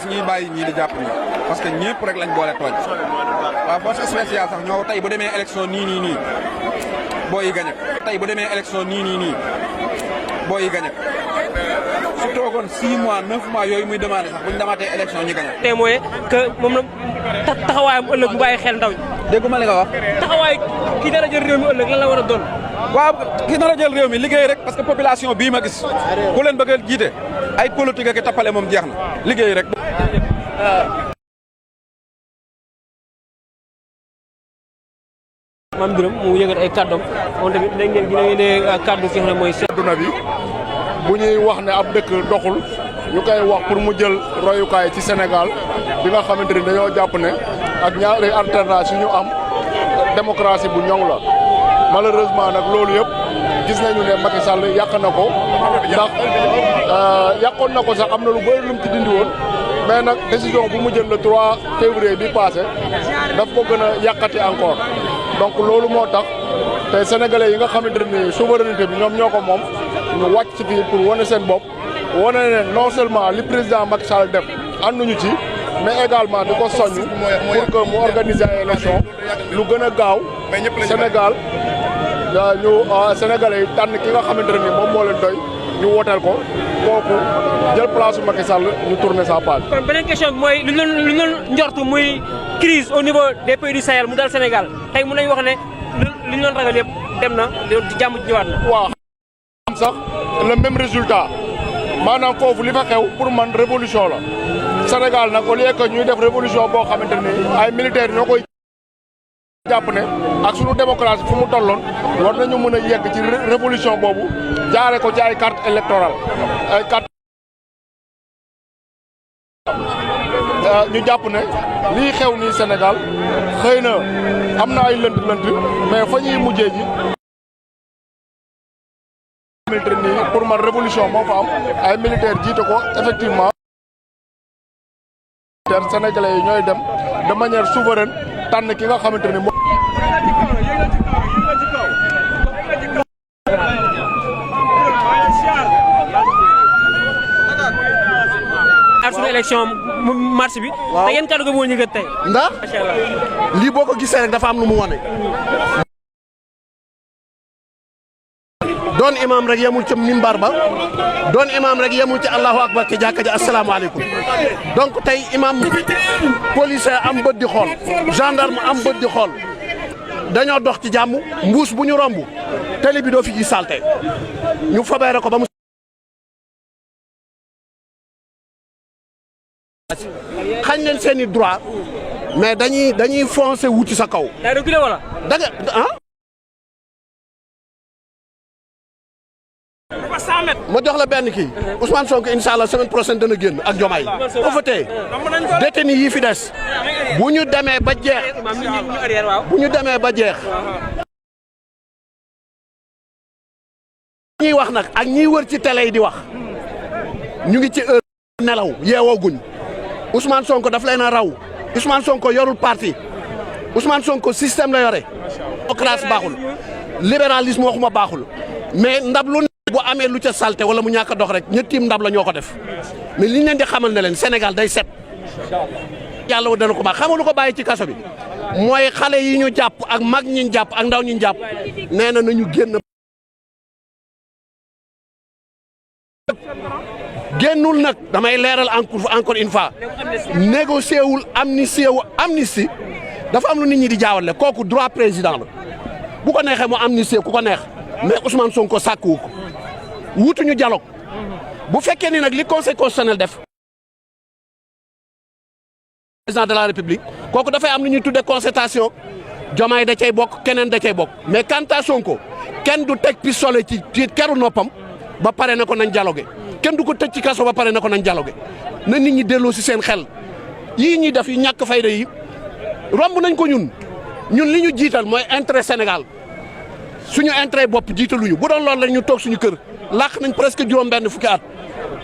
ñuy bàyyi ñii di jàpp nii parce que ñëpp rek lañ boole tooñ waaw force spéciale sax ñoo tey bu demee élection nii booy yi gañe tey bu demee élection nii booy yi gañe su toogoon 6 mois 9 mois yooyu muy demandé sax bu ñu demaatee élection ñu gañe. tey mooy que moom la taxawaayam ëllëg mu bàyyi xel ndaw ñi. dégguma li nga wax. taxawaay kii dara jël réew mi ëllëg lan la war a doon. waaw ki nar a jël réew mi liggéey rek parce que population bii ma gis ku leen bëgg a jiite ay politique ak tappale moom jeex na liggéey rek. Mame Birame mu yëngat ay kàddoom moom tamit léegi ngeen gis ne kàddu fi nga xam ne mooy. adduna bi bu ñuy wax ne ab dëkk doxul ñu koy wax pour mu jël royukaay ci Sénégal bi nga xamante ni dañoo jàpp ne ak ñaari alternance yu ñu am démocratie bu ñoŋ la malheureusement nag loolu yëpp gis nañu ne Macky Sall yàq na ko ndax yàqoon na ko sax am na lu bëri lu mu ci dindi woon mais nag décision bu mu jël le 3 février bi passé daf ko gën a yàqati encore donc loolu moo tax tey sénégalais yi nga xamante ni souveraineté bi ñoom ñoo ko moom ñu wàcc ci fii pour wane seen bopp wane ne non seulement li président Macky Sall def ànduñu ci mais également di ko soññ pour que mu organiser ay élection lu gën a gaaw Sénégal ñu sénégalais yi tànn ki nga xamante ne ni moom moo leen doy ñu wooteel ko kooku jël place Macky Sall ñu tourner sa page. kon beneen question bi mooy lu ñu njortu muy crise au niveau des pays du Sahel mu dal Sénégal tey mën nañu wax ne li ñu doon ragal yëpp dem na jàmm ji ñëwaat na. waaw xam sax le même résultat maanaam foofu li fa xew pour man révolution la Sénégal nag au lieu que ñuy def révolution boo xamante ni ay militaires ñoo koy jàpp ne ak sunu démocratie fu mu tolloon war nañu mën a yegg ci révolution boobu jaare ko ci ay carte électorale ay carte ñu jàpp ne lii xew nii Sénégal xëy na am na ay lënt-lënt mais fa ñuy mujjee ji militaire nii pour man révolution moo fa am ay militaire jiite ko effectivement sénégalais yi ñooy dem de manière souveraine tànn ki nga xamante ni moom suñu élection mars bi. waaw te yéen kàddu gi moo ñu gën tey. ndax macha allah lii boo ko gisee rek dafa am lu mu wane. doon imam rek yemul ca mimbar ba doon imam rek yemul ca allahu akbar ci jàkka ji asalaamaaleykum donc tey imam policier am bët di xool gendarme am bët di xool dañoo dox ci jàmm mbuus bu ñu romb télé bi doo fi gis salte ñu fobeere ko ba mu xañ leen seen i droit mais dañuy foncer wuti sa kaw. daa reculé wala. da nga ah. ma jox la benn kii Ousmane Sonko incha allah semaine prochaine dana génn ak Diomaye boo fa tey détenu yi fi des bu ñu demee ba jeex bu ñu demee ba jeex ñuy wax nag ak ñiy wër ci télé yi di wax ñu ngi ci heure nelaw yeewooguñ Ousmane Sonko daf leen a raw Ousmane Sonko yorul parti Ousmane Sonko système la yore démocratie baaxul libéralisme waxuma baaxul mais ndab lu bu amee lu ca salte wala mu ñàkk a dox rek ñettiim ndab la ñoo ko def mais li ñu leen di xamal ne leen Sénégal day set yàlla wa dana ko baax xamal lu ko bàyyi ci kaso bi mooy xale yi ñu jàpp ak mag ñi jàpp ak ndaw ñi jàpp nee na nañu génnul nag damay leeral encore une fois négocié wul amnistie dafa am lu nit ñi di jaawale kooku droit président la bu ko neexee mu amnistie ku ko neex mais Ousmane Sonko sàkkuwu ko wutuñu dialogue bu fekkee ni nag li conseil constitutionnel def président de la république kooku dafay am lu ñuy tuddee concertation Diomaye da cay bokk keneen da cay bokk mais quant à Sonko kenn du teg pistolet ci keru noppam ba pare na ko nañ dialogué kenn du ko tëj ci kaso ba pare na ko nañ dialogué na nit ñi delloo si seen xel yii ñuy def yu ñàkk fayda yi romb nañ ko ñun li ñu jiital mooy intérêt Sénégal suñu intérêt bopp jiitaluñu bu doon loolu la ñu toog suñu kër làq nañ presque juróom-benn fukki at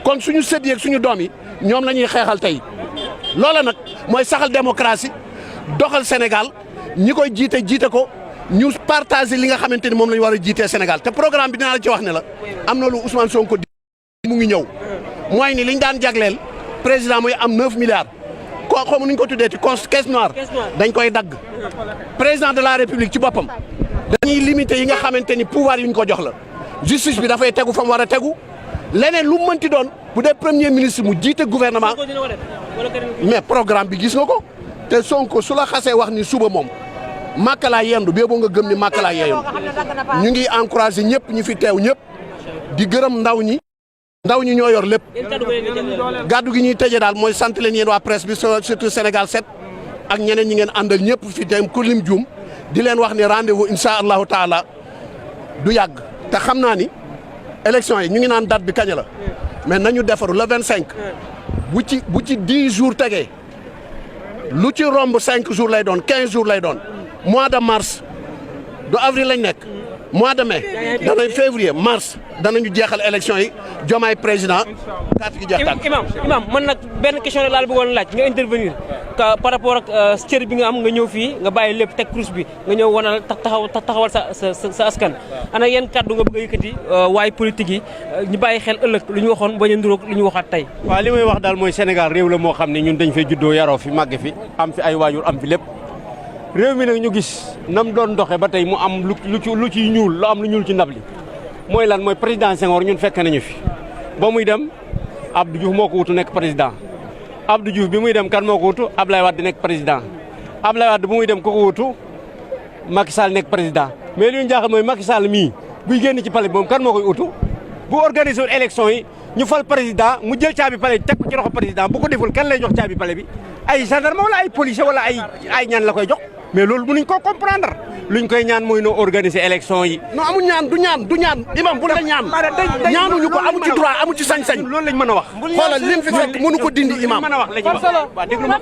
kon suñu sët yi ak suñu doom yi ñoom la ñuy xeexal tey loola nag mooy saxal démocratie doxal Sénégal ñi koy jiite ko ñu partager li nga xamante ni moom la ñu war a jiitee Sénégal te programme bi dinaa la ci wax ne la am na lu Ousmane Sonko di mu ngi ñëw mooy ni liñ daan jagleel président muy am 9 milliards ko xamu nuñ ko tuddee ci caisse noire dañ koy dagg président de la république ci boppam dañuy limiter yi nga xamante ni pouvoir yi ñu ko jox la justice bi dafay tegu fa mu war a tegu leneen lu mënti doon bu dee premier ministre mu jiite gouvernement mais programme bi gis nga ko te Sonko su la xasee wax ni suba moom màkk laa yendu bee boo nga gëm ni màkk laa yeeyoon ñu ngi encouragé ñëpp ñu fi teew ñëpp di gërëm ndaw ñi ñoo yor lépp gàddu gi ñuy tëjee daal mooy sant leen yéen waa presse bi surtout Sénégal 7 ak ñeneen ñi ngeen àndal ñëpp fi teew ku lim juum di leen wax ni rendez-vous incha allahu taala du yàgg te xam naa ni élection yi ñu ngi naan date bi kañ la mais nañu defaru le 25 bu ci 10 jours tegee lu ci romb 5 jours lay doon 15 jours lay doon mois de mars du avril lañ nekk mois de mai danañ février mars danañu jeexal élection yi Diomaye président carte gi jeex tàkk. imam man nag benn question rek laa la bëggoon laaj nga intervenir par rapport ak cër bi nga am nga ñëw fii nga bàyyi lépp teg cruche bi nga ñëw wanal taxawal sa askan ana yenn kàddu nga bëgg a yëkkati waaye politique yi ñu bàyyi xel ëllëg lu ñu waxoon bañ a nduróog lu ñu waxaat tey. waaw li may wax daal mooy Sénégal réew la moo xam ne ñun dañ fay juddoo yaroo fi màgge fi am fi ay waajur am fi lépp réew mi nag ñu gis nam doon doxee ba tey mu am lu ci ñuul lu am lu ñuul ci ndab li mooy lan mooy président Senghor ñun fekk nañu fi ba muy dem Abdou Diouf moo ko wutu nekk président Abdou Diouf bi muy dem kan moo ko wutu Ablaye Wade nekk président Ablaye Wade bu muy dem ko wutu Macky Sall nekk président mais li ñu jaaxal mooy Macky Sall mii buy génn ci palais bi moom kan moo koy wutu bu organisé woon élection yi ñu fal président mu jël caabi palais bi teg ko ci loxo président bu ko deful kan lay jox caabi palais bi ay gendarme wala ay policier wala ay ñaan la koy jox mais loolu mënuñ ko comprendre luñ koy ñaan mooy no organiser élection yi. non amul ñaan du ñaan imam bu la ñaan ñaanuñu ko amu ci droit amu ci sañ-sañ. loolu lañ mën a wax. xoolal lim fi fekk mënu ko dindi imam. mën a wax la ñuy wax waaw déglu ma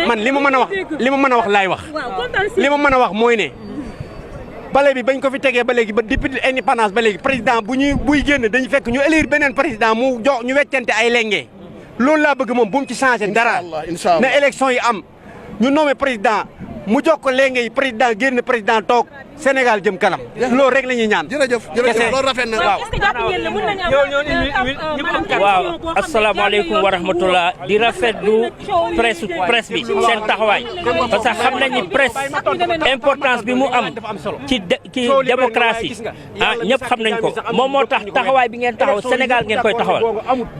man li ma mën a wax laay wax. li ma mën a wax mooy ne. bale bi bañ ko fi tegee ba léegi ba depuis indépendance ba léegi président buy génn dañu fekk ñu élire beneen président mu jox ñu weccante ay lenge loolu laa bëgg moom bu mu ci changé dara. incha allah na élection yi am ñu nommé président. mu jox ko léegi président génn président toog Sénégal jëm kanam. loolu rek la ñuy ñaan. jërëjëf loolu rafet na waaw. waaw asalaamaaleykum wa rahmatulah di rafetlu presse bi seen taxawaay parce que xam nañ ni presse importance bi mu am ci démocratie ñëpp xam nañ ko moom moo tax taxawaay bi ngeen taxaw Sénégal ngeen koy taxawal.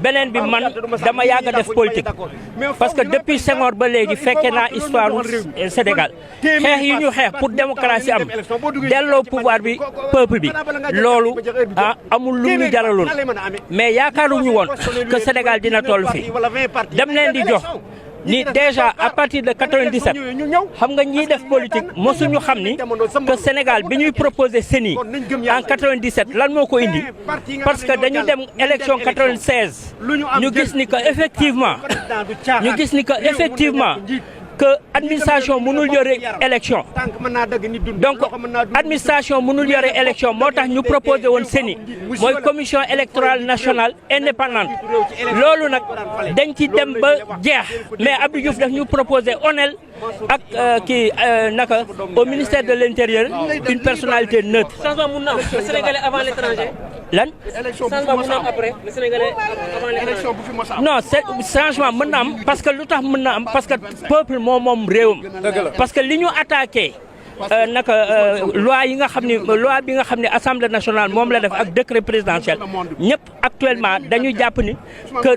beneen bi man dama yàgg a def politique parce que depuis Senghor ba léegi fekke naa histoire Sénégal xeex yi ñu xeex pour démocratie am delloo pouvoir bi peuple bi loolu amul lu ñu jaraloon mais yaakaaruñu woon que Sénégal dina toll fii dem leen di jox ni déjà à partir de 97 xam nga ñiy def politique mosuñu xam ni que Sénégal bi ñuy proposé CENI en 97 lan moo ko indi parce que dañu dem élection 96 ñu gis ni que effectivement que administration mënul yore élection donc administration mënul yore élection moo tax ñu proposé woon CENI mooy commission électorale nationale indépendante loolu nag dañ ci dem ba jeex mais Abdou Diouf daf ñu proposé ONEL ak naka au ministère de l'intérieur une personnalité neutre. changement mun na am le Sénégalais avant l'étranger. lan. changement mun na am après le Sénégalais avant l'étranger. non changement mën na am parce que lu tax mën na am parce que peuple moom réewam. parce que li ñu attaqué naka loi yi nga xam ne loi bi nga xam ne assemblée nationale moom la def ak décret présidentiel ñëpp actuellement dañu jàpp ni que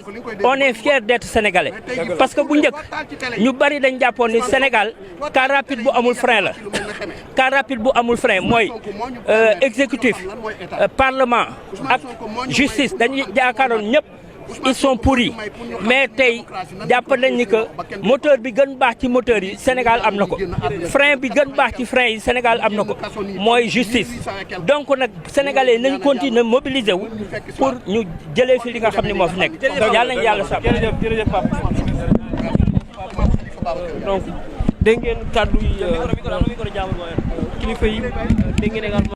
on est fier d'être sénégalais parce que bu njëkk ñu bari dañ jàppoon ni Sénégal car rapide bu amul frein la car rapide bu amul frein mooy exécutif parlement ak justice dañuy jaakaaroon ñëpp ils sont pourris mais tey jàpp nañ ni que moteur bi gën baax ci moteur yi Sénégal am na ko frein bi gën baax ci frein yi Sénégal am na ko mooy justice donc nag sénégalais nañ continuer mobiliser wu pour ñu jëlee fi li nga xam ne moo fi nekk yàlla nañu yàlla sàmm. jërëjëf Pape donc dégg ngeen kàddu yi kilifa yi dégg ngeen également